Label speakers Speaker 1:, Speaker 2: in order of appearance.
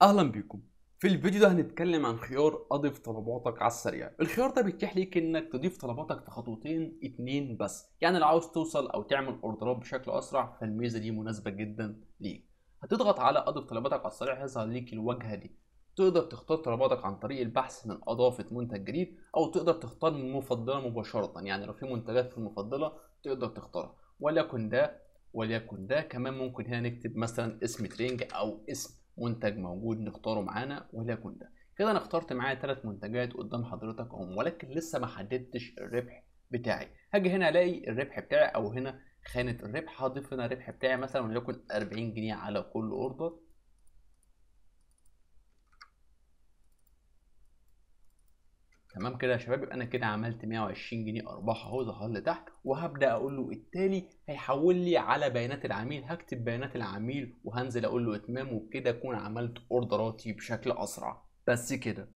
Speaker 1: اهلا بيكم. في الفيديو ده هنتكلم عن خيار اضف طلباتك على السريع. الخيار ده بيتيح ليك انك تضيف طلباتك في خطوتين اتنين بس، يعني لو عاوز توصل او تعمل اوردرات بشكل اسرع فالميزه دي مناسبة جدا ليك. هتضغط على اضف طلباتك على السريع، هيظهر ليك الواجهة دي. تقدر تختار طلباتك عن طريق البحث من اضافه منتج جديد، او تقدر تختار من المفضلة مباشرة، يعني لو في منتجات في المفضلة تقدر تختارها، وليكن ده وليكن ده. كمان ممكن هنا نكتب مثلا اسم ترينج او اسم منتج موجود نختاره معانا، وليكن ده. كده انا اخترت معايا 3 منتجات قدام حضرتك اهم، ولكن لسه ما حددتش الربح بتاعي. هاجي هنا الاقي الربح بتاعي، او هنا خانه الربح، هضيف هنا الربح بتاعي مثلا وليكن 40 جنيه على كل order. تمام كده يا شباب، يبقى انا كده عملت 120 جنيه ارباح اهو، ظهر لي تحت. وهبدا اقول له التالي، هيحول لي على بيانات العميل، هكتب بيانات العميل وهنزل اقول له اتمام، وبكده اكون عملت اوردراتي بشكل اسرع. بس كده.